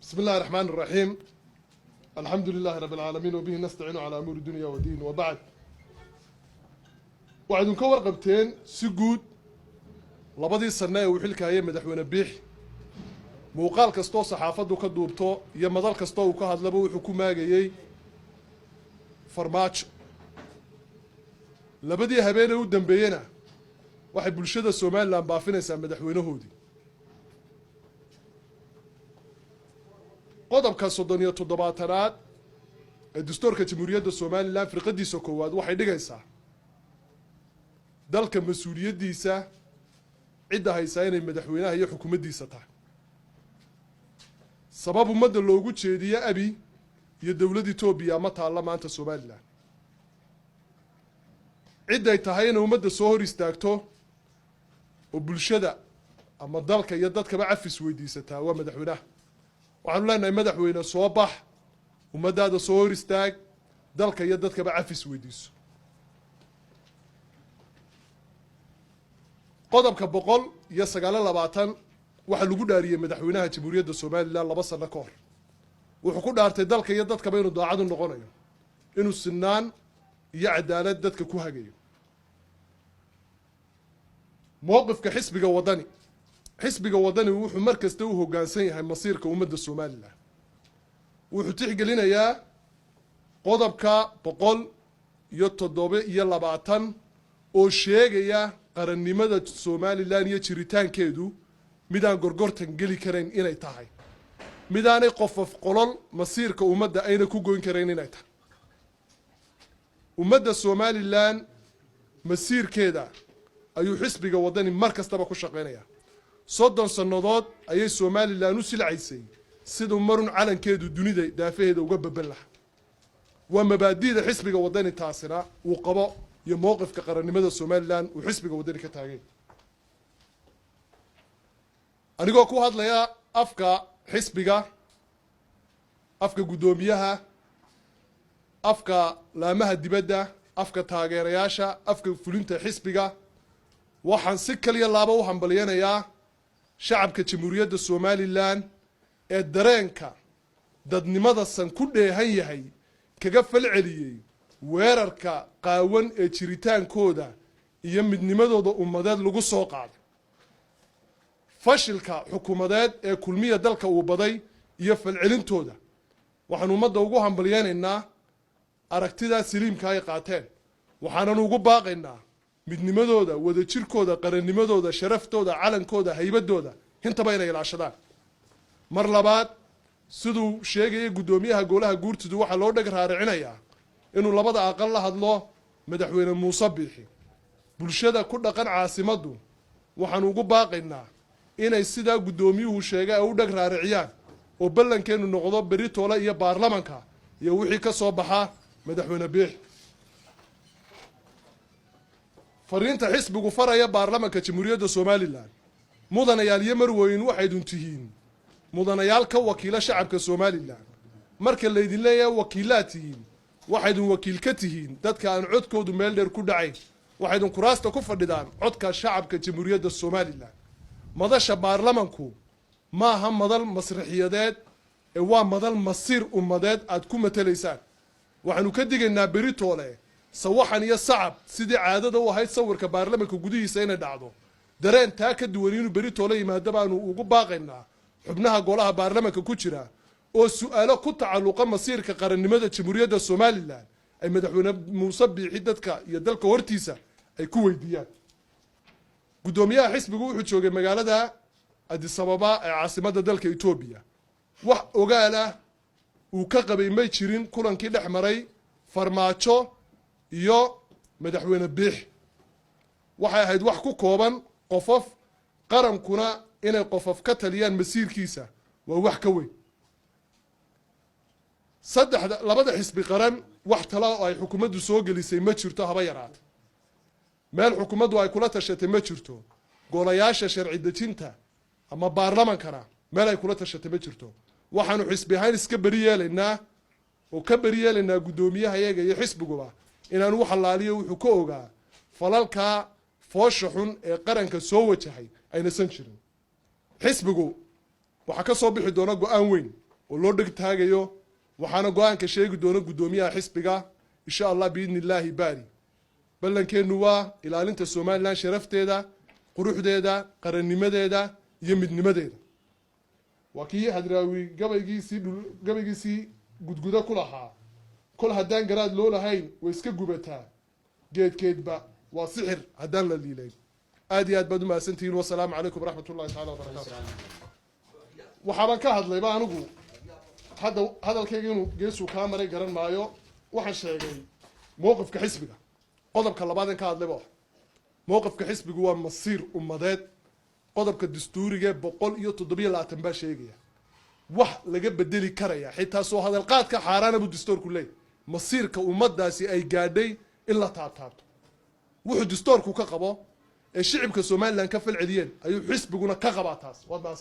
بسم الله الرحمن الرحيم، الحمد لله رب العالمين، وبه نستعين على أمور الدنيا والدين، وبعد. Waxaad ka warqabteen si guud labadii sanno ee uu xilka hayay madaxweyne Biixi, muuqaal kastoo saxaafaddu ka duubto iyo madal kastoo uu ka hadlaba, wuxuu ku maagayey Farmaajo. Labadii habeenee u dambeeyena waxay bulshada Somaliland baafinaysaa madaxweynahoodii. Qodobka 37aad ee dastuurka Jamhuuriyadda Somaliland, firqadiisa koowaad, waxay dhigaysaa dalka mas-uuliyaddiisa cidda haysaa inay madaxweynaha iyo xukuumaddiisa tahay. Sabab ummadda loogu jeediyo Abiy iyo dowladda Etoobiya ma taalla maanta Somaliland. Cidday tahay inay ummadda soo hor istaagto oo bulshada ama dalka iyo dadkaba cafis weydiisataa waa madaxweynaha. Waxaanu leenahay: madaxweyne, soo bax, ummaddaada soo hor istaag, dalka iyo dadkaba cafis weydiiso. Qodobka 129 waxaa lagu dhaariyey madaxweynaha Jamhuuriyadda Somaliland 2 sano ka hor. Wuxuu ku dhaartay dalka iyo dadkaba inuu daacadu noqonayo, inuu sinaan iyo cadaalad dadka ku hagayo. Mowqifka xisbiga Wadani: xisbiga Wadani wuxuu mar kasta u hoggaansan yahay masiirka ummadda Somaliland. Wuxuu tixgelinayaa qodobka 127 oo sheegaya qarannimada Somaliland iyo jiritaankeedu midaan gorgortan geli karayn inay tahay, midaanay qofof qolol masiirka ummadda ayna ku goyn karayn inay tahay. Ummadda Somaliland masiirkeeda ayuu xisbiga Waddani mar kastaba ku shaqaynaya. 30 sannadood ayay Somaliland u silcaysay siduu marun calankeedu dunida daafaheeda uga baban lahaa. Waa mabaadi'da xisbiga Waddani, taasina uu qabo iyo mowqifka qarannimada Somaliland uu xisbiga Waddani ka taagay. Anigoo ku hadlaya afka xisbiga, afka guddoomiyaha, afka laamaha dibadda, afka taageerayaasha, afka fulinta xisbiga, waxaan si kaliya laaba u hambalyanayaa shacabka Jamhuuriyadda Somaliland ee dareenka dadnimada san ku dheehan yahay kaga falceliyey weerarka qaawan ee jiritaankooda iyo midnimadooda ummadeed lagu soo qaaday, fashilka xukuumadeed ee Kulmiya dalka uu baday iyo falcelintooda. Waxaan ummadda ugu hambalyeynaynaa aragtidaa saliimka ay qaateen, waxaanan ugu baaqaynaa midnimadooda, wadajirkooda, qarannimadooda, sharaftooda, calankooda, haybadooda intaba inay ilaashadaan. Mar labaad, siduu sheegayay guddoomiyaha golaha guurtidu, waxaa loo dheg raaricinayaa inuu labada aqal la hadlo madaxweyne Muuse Biixi. Bulshada ku dhaqan caasimaddu waxaanu ugu baaqaynaa inay sidaa guddoomiyuhu sheegay ay u dheg raariciyaan, oo ballankeennu noqdo beri toole iyo baarlamanka iyo wixii ka soo baxa madaxweyne Biixi. Fariinta xisbigu faraya baarlamanka Jamhuuriyadda Somaliland: mudanayaal iyo marweyn, waxaydun tihiin mudanayaal ka wakiila shacabka Somaliland. Marka laydin leeyahay wakiilaad tihiin, waxaydun wakiil ka tihiin dadka aan codkoodu meel dheer ku dhacayn. Waxaydun kuraasta ku fadhidaan codka shacabka Jamhuuriyadda Somaliland. Madasha baarlamanku maaha madal masraxiyadeed ee waa madal masiir ummadeed aad ku matelaysaan. Waxaanu ka digaynaa beritoole sawaxan iyo sacab sidii caadada u ahayd sawirka baarlamanka gudihiisa inay dhacdo. Dareen taa ka duwan inuu beritoole yimaado baanu ugu baaqaynaa xubnaha golaha baarlamanka ku jira, oo su-aalo ku tacalluqa masiirka qarannimada Jamhuuriyadda Somaliland ay madaxweyne Muuse Biixi dadka iyo dalka hortiisa ay ku weydiiyaan. Guddoomiyaha xisbigu wuxuu joogay magaalada Addis Ababa ee caasimadda dalka Etoobiya. Wax ogaal ah uu ka qabay may jirin kulankii dhex maray Farmaajo iyo madaxweyne Biix. Waxay ahayd wax ku kooban qofof. Qarankuna inay qofof ka taliyaan masiirkiisa waa wax ka weyn. Saddexda labada xisbi qaran wax tala oo ay xukuumaddu soo gelisay ma jirto, haba yaraata. Meel xukuumaddu ay kula tashatay ma jirto. Golayaasha sharci dejinta ama baarlamankana meel ay kula tashatay ma jirto. Waxaanu xisbi ahaan iska beri yeelaynaa oo ka beri yeelaynaa, guddoomiyaha iyaga iyo xisbiguba, inaanu wax allaaliyo wuxuu ka ogaa falalkaa foosha xun ee qaranka soo wajahay aynasan jirin. Xisbigu waxaa ka soo bixi doona go-aan weyn. Oo loo dheg taagayo. Waxaana go-aanka sheegi doona guddoomiyaha xisbiga, insha Allah, biidni Illaahi baari. Ballankeennu waa ilaalinta Somaliland, sharafteeda, quruxdeeda, qarannimadeeda iyo midnimadeeda. Waa kii Hadraawi gabaygiisii Gudguda ku lahaa: "Kol haddaan garaad loo lahayn, way iska gubataa geedkeedba, waa sixir haddaan la liilayn." Aad iyo aad baad umahadsantihiin. Wasalaamu calaykum waraxmat ullahi tacala wabarakaatu. Waxaabaan ka hadlayba anigu hadda, hadalkayga inuu geesuu kaa maray garan maayo. Waxaan sheegay mowqifka xisbiga. Qodobka labaad in ka hadlayba, mowqifka xisbigu waa masiir ummadeed. Qodobka dastuuriga 127 baa sheegaya wax laga bedeli karaya, xitaa soo hadalqaadka xaaraana buu dastuurku leeyahy. Masiirka ummaddaasi ay gaadhay in la taabtaabto, wuxuu dastuurku ka qabo ee shicibka Somaliland ka falceliyeen ayuu xisbiguna ka qabaa. Taas waad mahadsan.